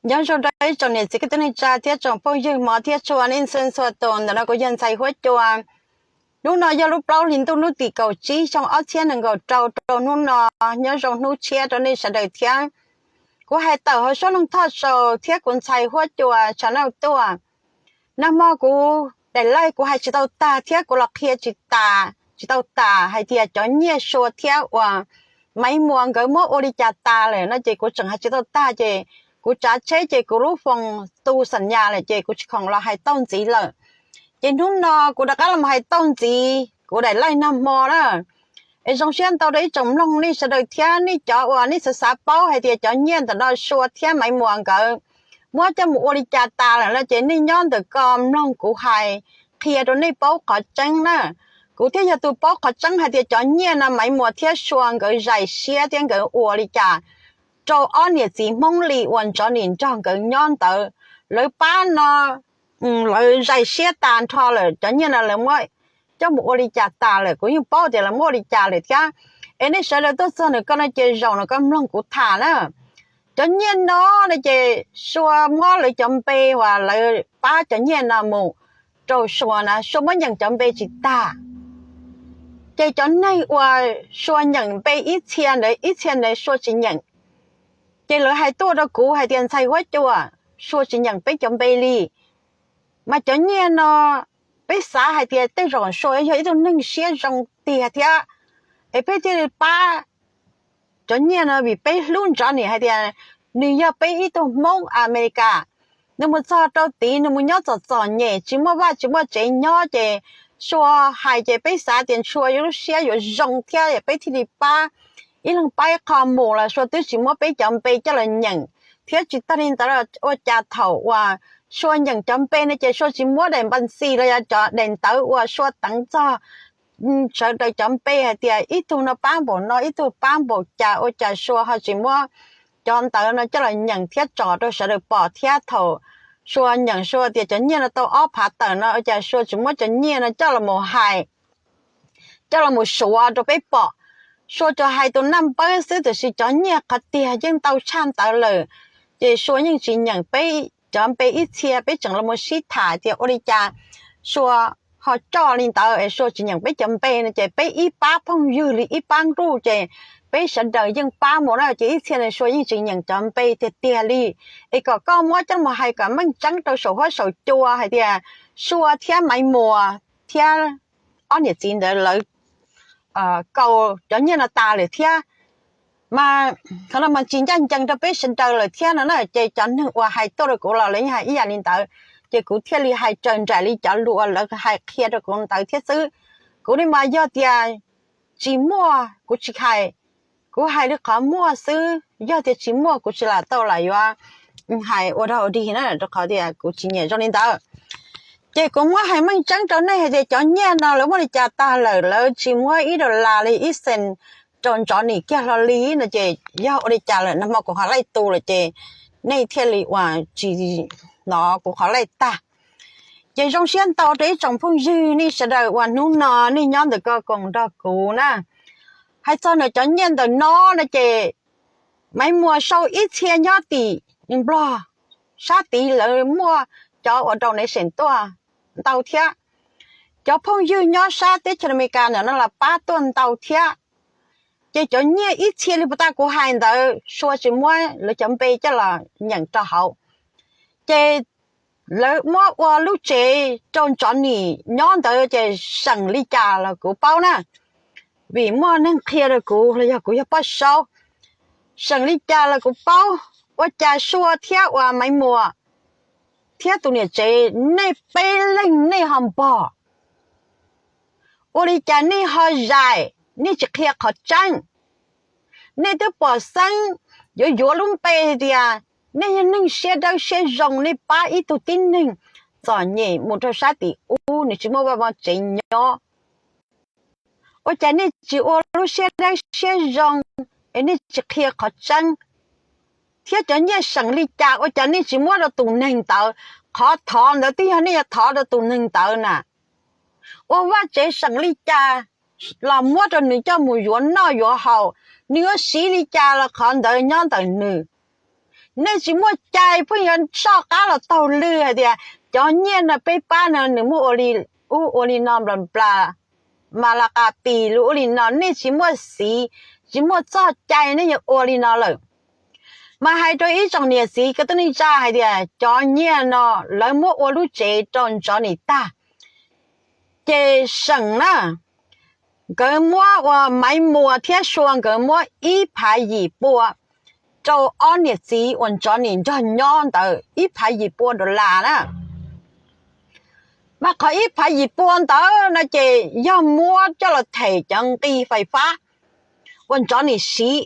Nyob zoo rau ib tsoom niam txiv kwv tij neej tsa thiab tsoom phooj ywg hmov thiab tshua nej txhua txhua tus. Ntawm no kuv yog Ntxhais Huab Cua. Hnub no yog lub plaub hlis ntuj hnub tim kaum tsib xyoo ob txhiab nees nkaum rau rau hnub no, nyob zoo hnub tshiab rau nej sawv daws thiab. Kuv hais tawm hauv suab loog thoj sau thiab kuv Ntxhais Huab Cua channel tuaj. Nag hmo kuv daim live kuv hais tsis tau tag thiab kuv los qhia tsis tas, tsis tau tas hais tias cov nyiaj Sua thiab uas Maiv Muas nkawd muab ua li cas tas lawm no ces kuv tseem hais tsis tau tag ces kuv tsav tsheb ces kuv lub foos tu xam nyas lawm ces kuv tsis khoom los hais tau ntxiv lawm. Ces hnub no kuv rov qab los hais tau ntxiv kuv daim live nag hmo na. Es zoo siab ntau rau ib tsoom mloog nej sawv daws thiab nej cov uas nej xav xav paub hais tias cov nyiaj ntawm no Sua thiab Maiv Muas nkawd muab coj mus ua li cas tas lawm no ces nej nyob ntawm ko mloog kuv hais qhia rau nej paub qhov tseeb na. Kuv thiaj yog tus paub qhov tseeb hais tias cov nyiaj no Maiv Muas thiab Sua nkawd zais siab thiab nkawd ua li cas rau ob niam txiv Hmoob Lis uas Ntsov Nim nrog nkawd nyob ntawd. Lawv pab no, lawv zais siab tas nrho lawm, cov nyiaj no lawv muab coj mus ua li cas tas lawm, kuv yeej paub tias lawv muab ua li cas lawm thiab. Es nej sawv daws tuaj txog ntawm ko no ces zaum no koj mloog kuv tham na. Cov nyiaj no no ces Sua muab lawv cov npe uas lawv pab cov nyiaj no mus rau Sua na, Sua muab nyeem cov npe tsis tag. Ces cov neeg uas Sua nyeem npe ib txhia ntawd ib txhia ntawd Sua tsis nyeem. Ces lawv hais tuaj rau kuv hais tias Ntxhais Huab Cua, Sua tsis nyeem peb cov npe li. Mas cov nyiaj no peb xav hais tias tej zaum Sua yog ib tug neeg siab zoo tiag thiab, es peb thiaj li pab cov nyiaj no vim peb hlub Ntsov Nim hais tias nws yog peb ib tug Hmoob Amelikas. Nws mus txog rau tid nws mus nyob txom txom nyem tsis muaj vaj tsis muaj tsev nyob ces Sua hais ces peb xav tias Sua yuav lub siab yuav zoo thiab peb thiaj li pab. Ib leeg pab ib qho mus los Sua twb tsis muab peb cov npe coj los nyeem, thiab tsis tag li ntawd ua cas thaum uas Sua nyeem cov npe no ces Sua tsis muab daim npas ntxis los yog cov daim ntawv uas Sua teev txog sawv daws cov npe hais tias ib tug no pab npaum no ib tug pab npaum cas ua cas Sua ho tsis muab cov ntawv no coj los nyeem thiab tso rau sawv daws pom thiab thaum Sua nyeem Sua tias cov nyiaj no tau ob phav tawm no ua cas Sua tsis muab cov nyiaj no coj los hais, coj los suav rau peb pom. Sua tsuas hais tus naj npawb xwb tiam sis cov nyiaj qhov tiag yeej ntau tshaj ntawd lawm. Ces Sua yeej tsis nyeem peb cov npe ib txhia, peb tseem los sib tham tias ua li cas Sua ho coj li ntawd es Sua tsis nyeem peb cov npe no ces peb ib pab phooj ywg li ib pab nkuj ces peb sawv daws yeej pab mus na ces ib txhia no Sua yeej tsis nyeem cov npe tiag tiag li. Es kom koj muab coj mus hais kom meej tseeb rau saum huab saum cua hais tias Sua thiab Maiv Muas thiab ob niam txiv ntawd lawv kaus cov nyiaj no tas lawm thiab. Mas qhov no mas tsis ncaj ncees rau peb sawv daws lawm thiab no na ces cov neeg uas hais tuaj rau kuv los lawv yeej hais ib yam li ntawd. Ces kuv thiaj li hais raws nraim li cov lus uas lawv hais qhia rau kuv ntawd thiab xwb. Kuv li mas yog tias tsis muaj kuv tsis hais, kuv hais li qhov muaj xwb, yog tias tsis muaj kuv tsis lam tau lam yuav hais ua dog dig na rau qhov tias kuv tsis nyiam zoo li ntawd. Ces kuv muab hais meej tseeb rau nej hais tias cov nyiaj no lawv muab li cas tag lawm, lawv tsis muab ib dollar li ib xees rau Ntsov Nim kiag hlo li no ces yog ua li cas lawm, nag hmo kuv qhov laij tu lawm ces nej thiaj li uas tsis hnov kuv qhov laij tag. Ces zoo siab ntau rau ib tsoom phooj ywg nej sawv daws uas hnub no nej nyob ntawm ko koom nrog kuv na. Hais txog ntawm cov nyiaj ntawm no no ces Maiv Muas sau ib txhia nyob tim Nplog sab tid lawv muaj cov uas donation tuaj ntau thiab. Cov phooj ywg nyob sab teb chaws Amelikas ntawm no los pab tuaj ntau thiab. Ces cov nyiaj ib txhia li puas tas kuv hais ntawd Sua tsis muab lawv cov npe coj los nyeem rau hauv. Ces lawv muab ua lub tsev rau Ntsov Nim nyob ntawd ces seem li cas los kuv paub na, vim muaj neeg qhia rau kuv los yog kuv yog poj saub. Seem li cas los kuv paub, ua cas Sua thiab uas Maiv Muas thiab tus niam tsev nej peb leeg nej ho npog? Ua li cas nej ho zais, nej tsis qhia qhov tseeb? Nej twb pom xeeb yuav yuav lub npe tias nej yog neeg siab dawb siab zoo, nej pab ib tug tib neeg txom nyem mus rau sab tim ub nws tsis muaj vaj muaj tsev nyob. Ua cas nej tsis ua lub siab dawb siab zoo es nej tsis qhia qhov tseeb? Thiab cov nyiaj seem li cas ua cas nej tsis muab rau tus neeg ntawd? Qhov thov ntawd twb yog nej yuav thov rau tus neeg ntawd na. Ua vaj tsev seem li cas los muab rau nws coj mus yuav noj yuav haus, nws yuav siv li cas los qhov ntawd nyob ntawm nws. nej tsis muaj cai pheej yuav soj qab los taug lw hais tias cov nyiaj no peb pab no nws muab ua li ub ua li no nplas nplas, mas las qas pis lus ua li no, nej tsis muaj xiv, tsis muaj txoj cai nej yuav ua li no lawm. Mas hais rau ib tsoom niam txiv kwv tij neej tsa hais tias cov nyiaj no lawv muab ua lub tsev rau Ntsov Nim tag, ces seem na, nkawd muab ua Maiv Muas thiab Sua nkawd muab ib phav yim pua rau ob niam txiv uas Ntsov Nim nrog nyob ntawd ib phav yim pua dollar na. Mas qhov ib phav yim pua ntawd no ces yog muab coj los them cov nqi fais fab uas Ntsov Nim siv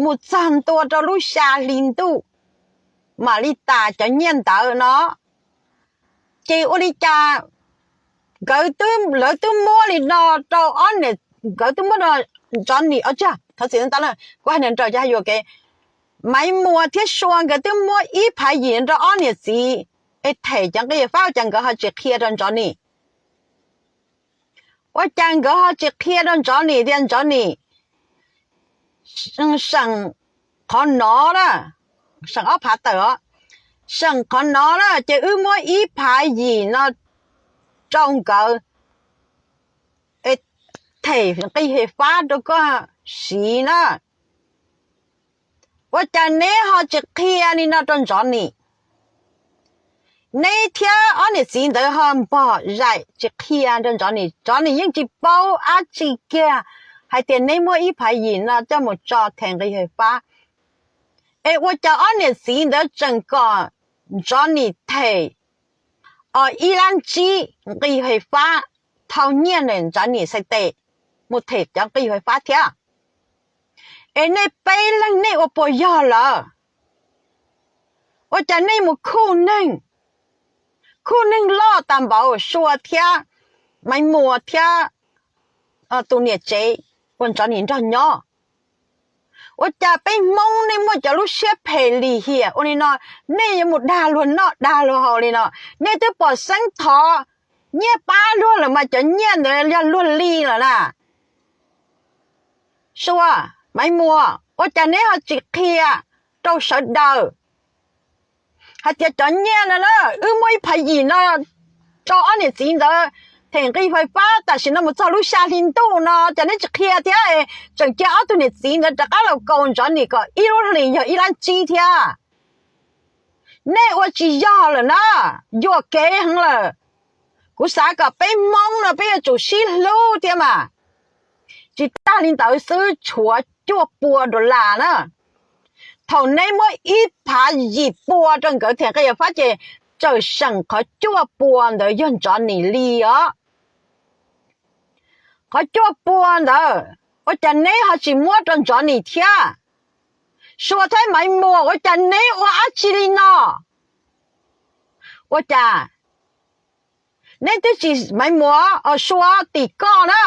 mus txog ntua rau lub xya hli ntuj mam li tas cov nyiaj ntawd no. Ces ua li cas nkawd twb, lawv twb muab li no rau ob niam, nkawd twb muab no Ntsov Nim, thov txim ntau, kuv hais nrawm ces hais yuam kev, Maiv Muas thiab Sua nkawd twb muab ib phav yim rau ob niam txiv es them cov nqi fais fab, ua cas nkawd ho tsis qhia rau Ntsov Nim? Ua cas nkawd ho tsis qhia rau Ntsov Nim tias Ntsov Nim, seem qhov no na, seem ob phav tawm os, seem qhov no na ces wb muab ib phav yim no rau nkawd es them nqi fais fab rau koj siv na. Ua cas neb ho tsis qhia li no rau Ntsov Nim? Neb thiab ob niam txiv ntawd ho npog zais tsis qhia rau Ntsov Nim, Ntsov Nim yeej tsis paub dab tsi kiag hais tias neb muab ib phav yim no coj mus tso them nqi fais fab. Es ua cas ob niam txiv ntawd tseem kom Ntsov Nim them ib lab tsib nqi fais fab, thau nyiaj ntawm Ntsov Nim xais tes mus them cov nqi fais fab thiab? Es nej peb leeg nej ua puas yog lawm? Ua cas nej mus khuj neeg, khuj neeg loj tas npaum Sua thiab Maiv Muas thiab tus niam tsev uas Ntsov Nim nrog nyob? Ua cas peb Hmoob nej muaj cov lub siab phem lim hiam ua li no, nej yuav mus dag luag noj dag luag haus li no? Nej twb pom xeeb thov nyiaj pab luag lawm mas cov nyiaj ntawd yog luag li lawm na. Sua, Maiv Muas, ua cas neb ho tsis qhia rau sawv daws hais tias cov nyiaj no na, wb muab ib phav yim no rau ob niam txiv ntawd them nqi fais fab tam sim no mus txog lub xya hli ntuj no, cas neb tsis qhia thiab? Tseem cia ob tug niam txiv ntawd rov qab los kaus Ntsov Nim kom ib lub hlis yog ib lab tsib thiab. Nej ua tsis yog lawm na, yuam kev heev lawm. Kuv xav kom peb Hmoob no peb yuav tsum sib hlub thiab mas. Tsis tag li ntawd xwb, tshuav cuaj pua dollar na. Thaum neb muab ib phav yim pua rau nkawd them nqi fais fab ces txawm seem qhov cuaj pua ntawd yog Ntsov Nim li os. Qhov cuaj pua ntawd, ua cas neb ho tsis muab rau Ntsov Nim thiab? Sua thiab Maiv Muas, ua cas neb ua dab tsi li no? Ua cas neb twb tsis, Maiv Muas, Sua, tim koj na,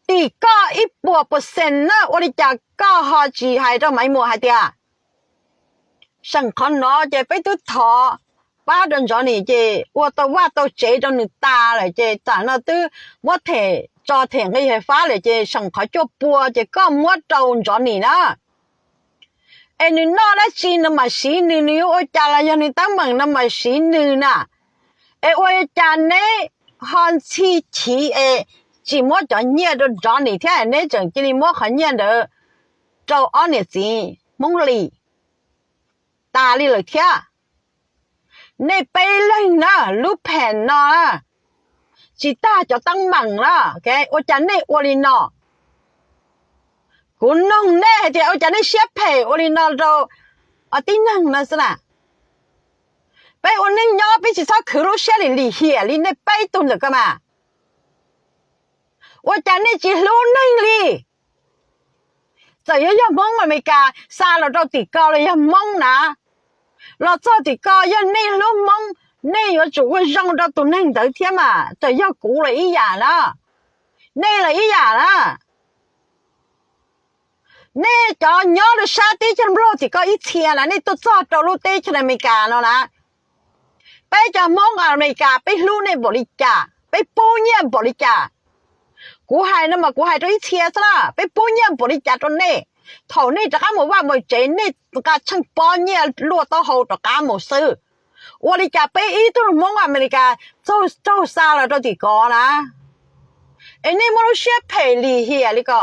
tim koj ib puas percent na, ua li cas koj ho tsis hais rau Maiv Muas hais tias seem qhov no ces peb twb thov pab rau Ntsov Nim ces ua tau vaj tau tsev rau nws tas lawm ces tam no twb muab them, tso them nqi fais fab lawm ces seem qhov cuaj pua ces koj muab rau Ntsov Nim na. Es nws noj dab tsi no mam siv nws, nws yuav ua cas los yog nws teeb meem no mam siv nws na. Es ua cas neb ho ntxhi chiv es tsis muab cov nyiaj rau Ntsov Nim thiab neb tseem cia li muab qhov nyiaj ntawd rau ob niam txiv Hmoob li tas li lawm thiab? Nej peb leeg na, lub phem no na, tsis tag cov teeb meem na, ua cas nej ua li no? Kuv noog nej hais tias ua cas nej siab phem ua li no rau tib neeg no xwb na? Peb ua neej nyob peb tsis txhob khwv lub siab lim lim hiam li nej peb tug ntawm ko mas. Ua cas nej tsis hlub neeg li? Txawm yuav yog Hmoob Amelikas xa los rau tim ko los yog Hmoob na, los txog tim ko yog nej hlub Hmoob, nej yuav tsum ua zoo rau tus neeg ntawd thiab mas. Txawm yog kuv los ib yam na, nej los ib yam na. Nej cov nyob rau sab teb chaws Nplog tim ko ib txhia na, nej tuaj txog rau lub teb chaws Amelikas no na, peb cov Hmoob Amelikas peb hlub nej npaum li cas, peb pub nyiaj npaum li cas? Kuv hais no mas kuv hais rau ib txhia xwb na, peb pub nyiaj npaum li cas rau nej? Thaum nej rov qab mus vaj mus tsev nej nqa tsheej pob nyiaj luaj taub hau rov qab mus xwb. Ua li cas peb ib tug Hmoob Amelikas txaug xa los rau tim ko na? Es nej muaj lub siab phem lim hiam li ko.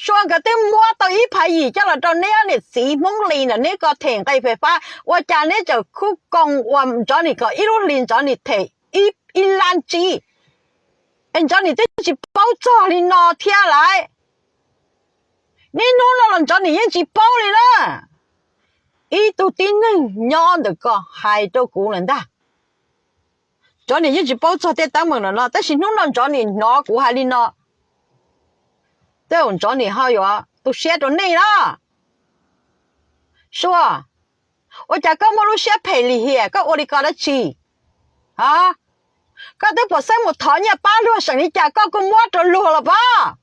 Sua nkawd twb muab tau ib phav yim coj los rau neb ob niam txiv Hmoob Lis ntawm neb ko them nqi fais fab, ua cas neb tseem khub koos ua Ntsov Nis kom ib lub hlis Ntsov Nis them ib lab tsib? Es Ntsov Nis twb tsis paub txog li no thiab lauj. Niaj hnub no los Ntsov Nis yeej tsis paub li na. Ib tug tib neeg nyob ntawm ko hais rau kuv lawm ntag. Ntsov Nis yeej tsis paub txog tej teeb meem no no, tab sis hnub no Ntsov Nis hnov kuv hais li no, tej zaum Ntsov Nis ho yuav tu siab rau nej na. Sua, ua cas koj muaj lub siab phem lim hiam, koj ua li ko dab tsi? A, koj twb pom xeeb mus thov nyiaj pab luag seem li cas koj kuj muab rau luag los pob.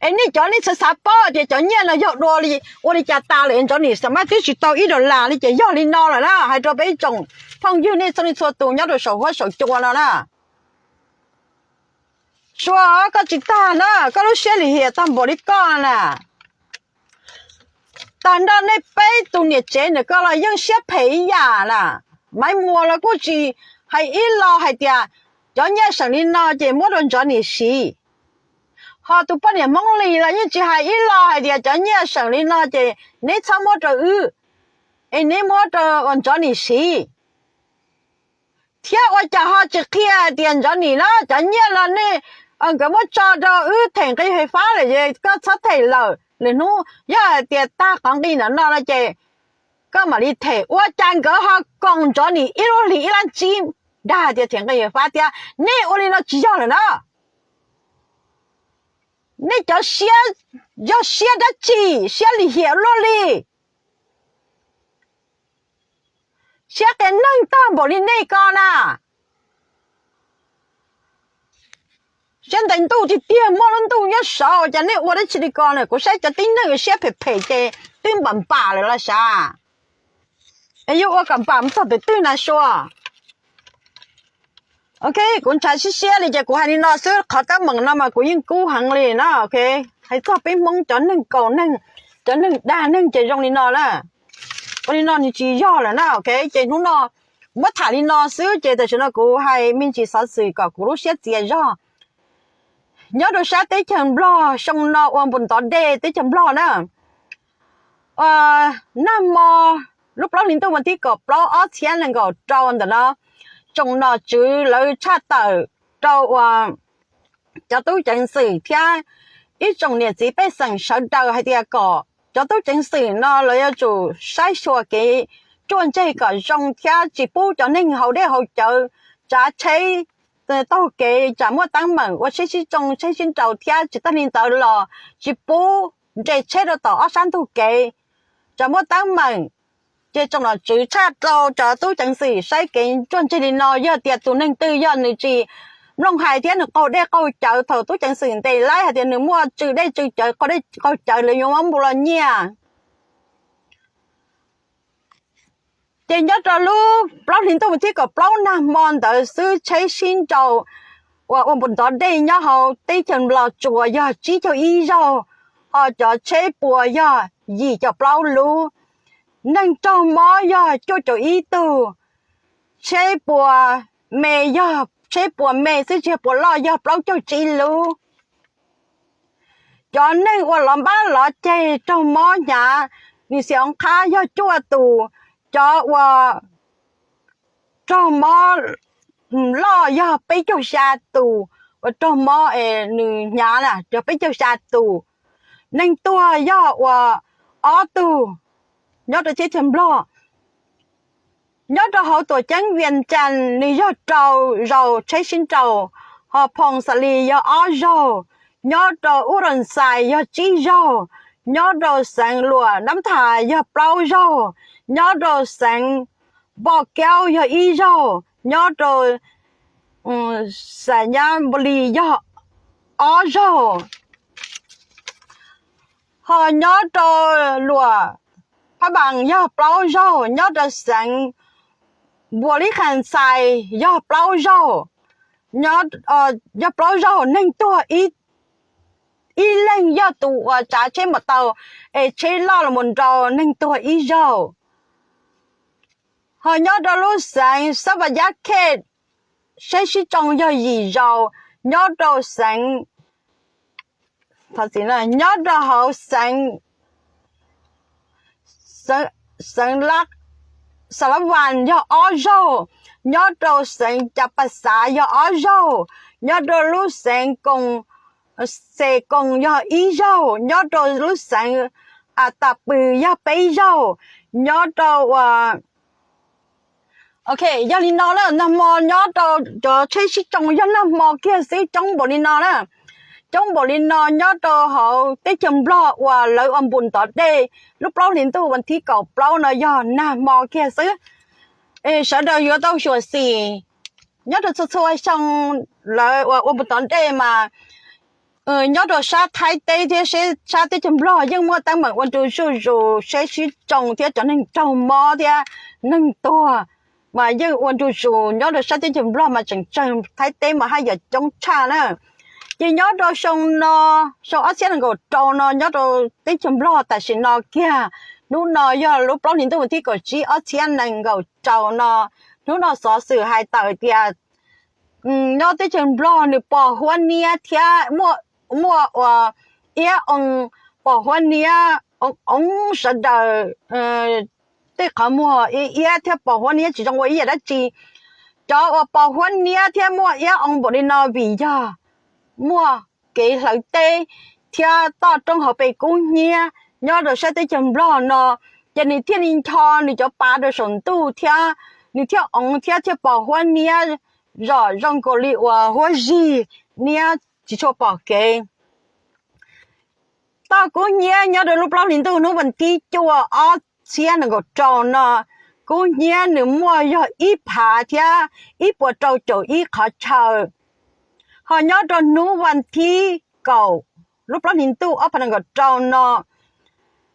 Es nej cov nej xav xav paub tias cov nyiaj no yog dua li ua li cas tas lawm, Ntsov Nis xam maj twb tsis tau ib dollar li ces yog li no lawm na. Hais rau peb ib tsoom phooj ywg nej txhua leej txhua tus nyob rau saum huab saum cua no na. Sua, koj tsis tag na, koj lub siab lim hiam tag npaum li koj na. Tag nrho nej peb tus niam tsev ntawm ko los yeej siab phem ib yam na. Maiv Muas los kuj tsis hais ib lo hais tias cov nyiaj seem li no ces muab rau Ntsov Nis siv. Ho tus poj niam Hmoob Lis los yeej tsis hais ib lo hais tias cov nyiaj seem li no ces neb txhob muab rau wb, es neb muab rau Ntsov Nis siv. Thiab ua cas ho tsis qhia tias Ntsov Nis na, cov nyiaj no nej, nkawd muab tso rau wb them nqi fais fab lawm es koj txhob them lawm, lwm hnub yog hais tias tag qhov nqi ntawm no no ces koj mam li them. Ua cas nkawd ho koom Ntsov Nis ib lub hlis ib lab tsib dag tias them nqi fais fab thiab? Nej ua li no tsis yog lawm na. Nej cov siab, yog siab dab tsi, siab lim hiam luaj li, siab qias neeg tag npaum li nej ko na. Siab ntev ntuj tiag tiag, muaj lub ntuj nyob saud, cas nej ua dab tsi li ko na? Kuv saib cov tib neeg siab phem phem ces twb npam npam lawm los sav. Es yuav ua kom npam mus txog tus twg na Sua? Ok, kuv ntshav siab siab li ces kuv hais li no xwb, qhov teeb meem no mas kuv yeej kub heev li na. Ok, hais txog peb Hmoob cov neeg kaus neeg, cov neeg dag neeg ces zoo li no na. Ua li no nws tsis yog lawm na. Ok, ces hnub no muab tham li no xwb ces tam sim no kuv hais me ntsis xov xwm kom kuv lub siab txias zog. Nyob rau sab teb chaws Nplog xyoo no ua npus ntov dej teb chaws Nplog na, nag hmo lub plaub hlis ntuj vas thib kaum plaub ob txhiab nees nkaum rau ntawm no, tsoom nom tswv lawv tshaj tawm rau uas cov tub ceev xwm thiab ib tsoom niam txiv pej xeem sawv daws hais tias kom cov tub ceev xwm no lawv yuav tsum saib xyuas kev ruaj ntseg kom zoo thiab tsis pub cov neeg haus dej haus cawv, tsav tsheb taug kev, tsam muaj teeb meem ua tsheb sib tsoo tsheb sib nraus thiab tsis tag li ntawd los tsis pub nres tsheb rau tom ob sab ntug kev, tsam muaj teeb meem. Ces tsoom nom tswv tshaj rau cov tub ceev xwm saib kev ruaj ntseg li no, yog tias tus neeg twg yog nws tsis mloog hais thiab nws qaug dej qaug cawv thaum tub ceev xwm ntes laib hais tias nws muaj tsw dej tsw cawv qaug dej qaug cawv lawv yuav muab npu los nyiaj. Ces nyob rau lub plaub hlis ntuj vas thib kaum plaub nag hmo ntawd xwb tsheb sib nraus uas ua npus ntov dej nyob hauv teb chaws Nplog tsuas yog tsib caug ib zaug, ho cov tsheb puas yog yim caum plaub lub, neeg raug mob yog cuaj caum ib tug, tsheb puas me yog tsheb puas me xwb tsis yog puas loj yog plaub caug tsib lub. Cov neeg uas lov npab lov ceg raug mob hnyav nws xiam oo qhab yog cuaj tus, cov uas raug mob loj yog peb caug xya tus, uas raug mob es nws hnyav na yog peb caug xya tus, neeg tuag yog uas ob tug nyob rau teb chaws Nplog. Nyob rau hauv tuam ceeb Vias Cas nws yog rau zaus tsheb sib nraus, ho Phoos Xas Lis yog ob zaug, nyob rau Ub Ras Xais yog tsib zaug, nyob rau xeev Luam Nab Thas yog plaub zaug, nyob rau xeev Npo Kaub yog ib zaug, nyob rau Xas Nyab Npu Lis yog ob zaug, ho nyob rau Luam Phab Npaas yog plaub zaug, nyob rau xeev Npua Lib Khas Xais yog plaub zaug, yog plaub zaug neeg tuag ib ib leeg yog tus uas tsav tsheb maus taus es tsheb loj los mus nrau neeg tuag ib zaug. Ho nyob rau lub xeev Xab Vas Yab Khej, seb sib tsoo yog yim zaus. Nyob rau xeev, nyob rau hauv xeev xeev Xas Las Vas yog ob zaug, nyob rau xeev Cas Pas Xav yog ob zaug, nyob rau lub xeev Koos, Xes Koos yog ib zaug, nyob rau lub xeev As Tas Pws yog peb zaug, nyob rau ua Ok, yog li no na, nag hmo nyob rau cov tsheb sib tsoo yog nag hmo kiag xwb, coob npaum li no na. Coob npaum li no nyob rau hauv teb chaws Nplog uas lawv ua npus ntov dej lub plaub hlis ntuj vas thib kaum plaub no yog nag hmo kiag xwb. Sawv daws yuav tau xyuam xim, nyob rau txhua txhua xyoo lawv ua ua npus ntov dej mas nyob rau sab Thaib teb thiab sab teb chaws Nplog yeej muaj teeb meem ua ntu zuj zus, seb sib tsoo thiab cov neeg raug mob thiab neeg tuag mas yeej ua ntu zus. Nyob rau sab teb chaws Nplog mas tseem tsawg, Thaib teb mas haj yam coob tshaj na. Ces nyob rau xyoo no, xyoo ob txhiab nees nkaum rau no nyob rau teb chaws Nplog tam sim no kiag, hnub no yog lub plaub hlis ntuj vas thib kaum tsib ob txhiab nees nkaum rau no, hnub no xov xwm hais tawm tias nyob teb chaws Nplog nws pos huab niab thiab muaj ua iab oo, pos huab niab oo sawv daws tej qhov muag iab thiab pos huab niab tsis zoo ua ib yam dab tsi. Cov uas pos huab niab thiab muaj iab oo npaum li no vim yog muaj kev hlawv teb thiab toj roob hauv pes kub hnyiab nyob rau sab teb chaws Nplog no, ces nws thiaj li ncho nws cov pav rau saum ntuj thiab nws thiaj oo thiab thiaj pos huab niab zom zoo nkaus li uas huab zig niab tsis tshua pom kev. Toj kub hnyiab nyob rau lub plaub hlis ntuj hnub vas thib cuaj ob txhiab nees nkaum rau no, kub hnyiab nws muaj yog ib phav thiab ib puas rau caum ib qhov chaw. Ho nyob rau hnub vas thib kaum lub plaub hlis ntuj ob phav nees nkaum rau no,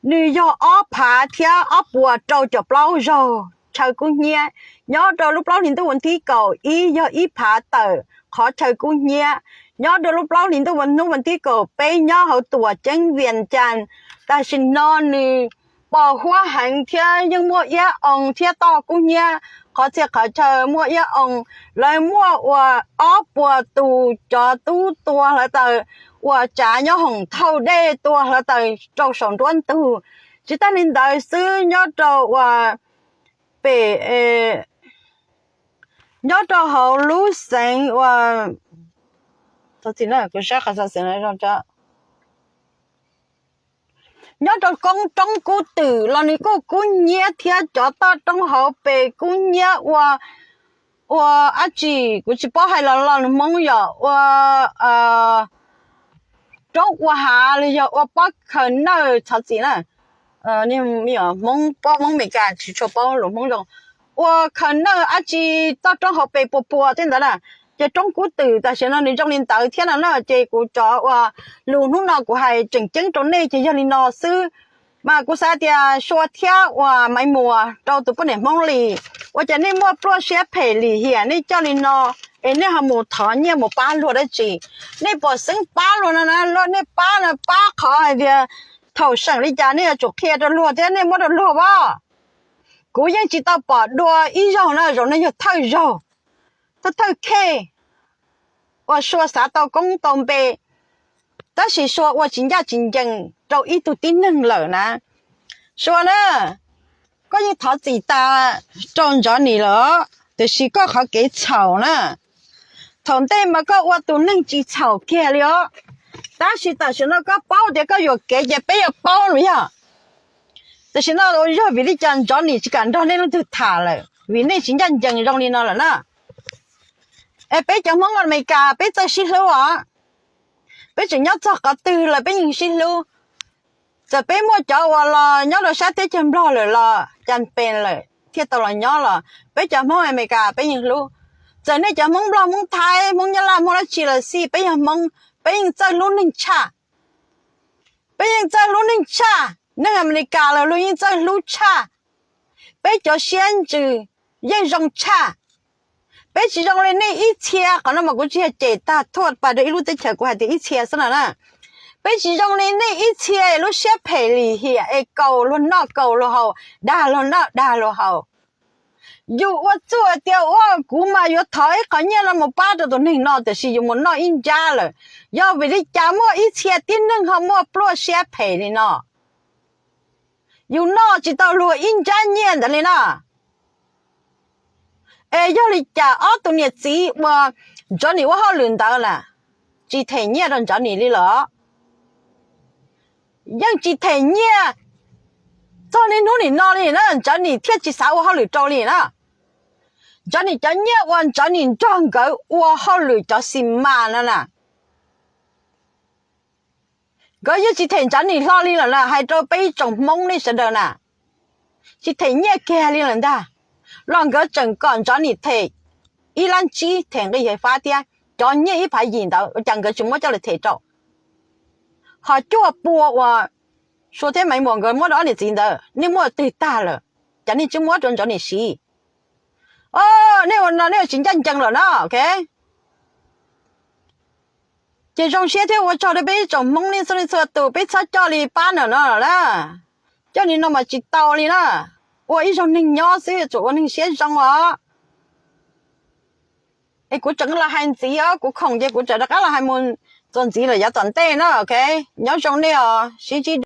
nws yog ob phav thiab ob puas rau caum plaub zaug chaw kub hnyiab. Nyob rau lub plaub hlis ntuj vas thib kaum ib yog ib phav tawm qhov chaw kub hnyiab. Nyob rau lub plaub hlis ntuj hnub vas thib kaum peb nyob hauv tuam ceeb Vias Cas, tam sim no nws pos huab heev thiab yeej muaj iab oo thiab toj kub hnyiab qhov txhia qhov chaw muaj iab oo. Lawv muaj uas ob puas tus cov tub tua hlawv taws uas tsav nyob hoom thauj dej tua hlawv taws rau saum nruab ntug. Tsis tag li ntawd xwb, nyob rau uas pem nyob rau hauv lub xeev uas nyob rau koob roob kub twm los nws kuj kub hnyiab thiab cov toj roob hauv pes kub hnyiab ua, ua dab tsi kuv tsis paub hais los los Hmoob yom, ua roob ua hav los yog ua pob khaws nawj txhob txim na. Hmoob, Hmoob Amelikas tsis tshua paub lus Hmoob zoo. Ua khaws nawj dab tsi toj roob hauv pes puas puas tej ntawd na, ces roob kub twm tam sim no nws zoo li ntawd thiab no na. Ces kuv cov uas lus hnub no kuv hais tseem ceeb rau nej ces yog li no xwb. Mas kuv xav tias Sua thiab uas Maiv Muas rau tus poj niam Hmoob Lis, ua cas nej muaj pluaj siab phem lim hiam nej coj li no, es nej ho mus thov nyiaj mus pab luag dab tsi? Nej puas xeeb pab luag no na? Luag nej pab no pab qhov hais tias thaum seem li cas nej yuav tsum qhia rau luag thiab nej muab rau luag as. Kuv yeej tsis tau pom dua ib zaug na, zaum no yog thawj zaug, thawj thawj khej uas Sua xav tau koob tau npe, tab sis Sua ua tsis ncaj tsis ncees rau ib tug tib neeg lawm na. Sua na, koj yeej thov txim tas rau Ntxhov Nis lawm, tiam sis koj qhov kev txhaum na, thaum ntej mas koj ua tus neeg tsis txhaum kiag li os. Tab sis tam sim no koj paub tias koj yuam kev ces peb yuav paub los yog. Tam sim no yog vim li cas Ntxhov Nis tsis kam nrog nej leej twg tham lawm? Vim nej tsis ncaj ncees zoo li no lawm na. Es peb cov Hmoob Amelikas peb txawj sib hlub os. Peb tseem nyob txog qhov twg los peb yeej sib hlub. Txawm peb muaj cov uas los nyob rau sab teb chaws Nplog lawm los cas pes lawm thiaj tau los nyob los peb cov Hmoob Amelikas peb yeej hlub. Txawm nej cov Hmoob Nplog, Hmoob Thaib, Hmoob Nyab Laj, Hmoob dab tsi los xij, peb yog Hmoob, peb yeej txawj hlub neeg tshaj. Peb yeej txawj hlub neeg tshaj, neeg Amelikas los luag yeej txawj hlub tshaj. Peb cov siab ntsws yeej zoo tshaj. Peb tsis zoo li nej ib txhia, qhov no mas kuv tsis yog cem tag thuaj pais rau ib lub teb chaws, kuv hais tias ib txhia xwb no na. Peb tsis zoo li nej ib txhia lub siab phem lim hiam es kaus luag noj kaus luag haus, dag luag noj dag luag haus. Yus ua txuj tias ua kuv mas yuav thov ib qho nyiaj no mus pab rau tus neeg no, tiam sis yus mus noj ib nrab lawm. Yog vim li cas muaj ib txhia tib neeg ho muaj pluaj siab phem li no? Yus noj tsis tau luag ib nrab nyiaj ntawd li na. Es yog li cas ob tug niam txiv uas Johnny ua hauj lwm ntawd na, tsis them nyiaj rau Johnny li lawm? Yeej tsis them nyiaj txog niaj hnub nim no li na, Johnny thiaj tsis xav ua hauj lwm rau li na. Johnny cov nyiaj uas Johnny nrog nkawd ua hauj lwm cov xi mas no na, nkawd yeej tsis them Johnny hlo li lawm na, hais rau peb ib tsoom Hmoob nej sawv daws na. Tsis them nyiaj kiag li lawm ntag, los nkawd tseem kom Johnny them ib lab tsib them nqi yawg Fab thiab. Cov nyiaj ib phav yim ntawd ua cas nkawd tsis muab coj los them rau? Ho cuaj pua uas Sua thiab Maiv Muas nkawd muab rau ob niam txiv ntawd, nej muab twg tag lawm, cas nej tsis muab rau Johnny siv? Nej ua no nej tsis ncaj ncees lawm na, ok? Ces zoo siab thiab ua tsaug rau peb ib tsoom Hmoob nej txhua leej txhua tus, peb txhob coj li pab ntawm no lawm na. Coj li no mas tsis tau li na. Ua ib zaug neeg nyob xwb tsuas ua neeg siab zoo os. Es kuv tseem los hais ntxiv os, kuv khoom ces kuv tseem rov qab los hais mus txuas ntxiv lawm yav tom ntej na, ok? Nyob zoo nej os, sib ntsib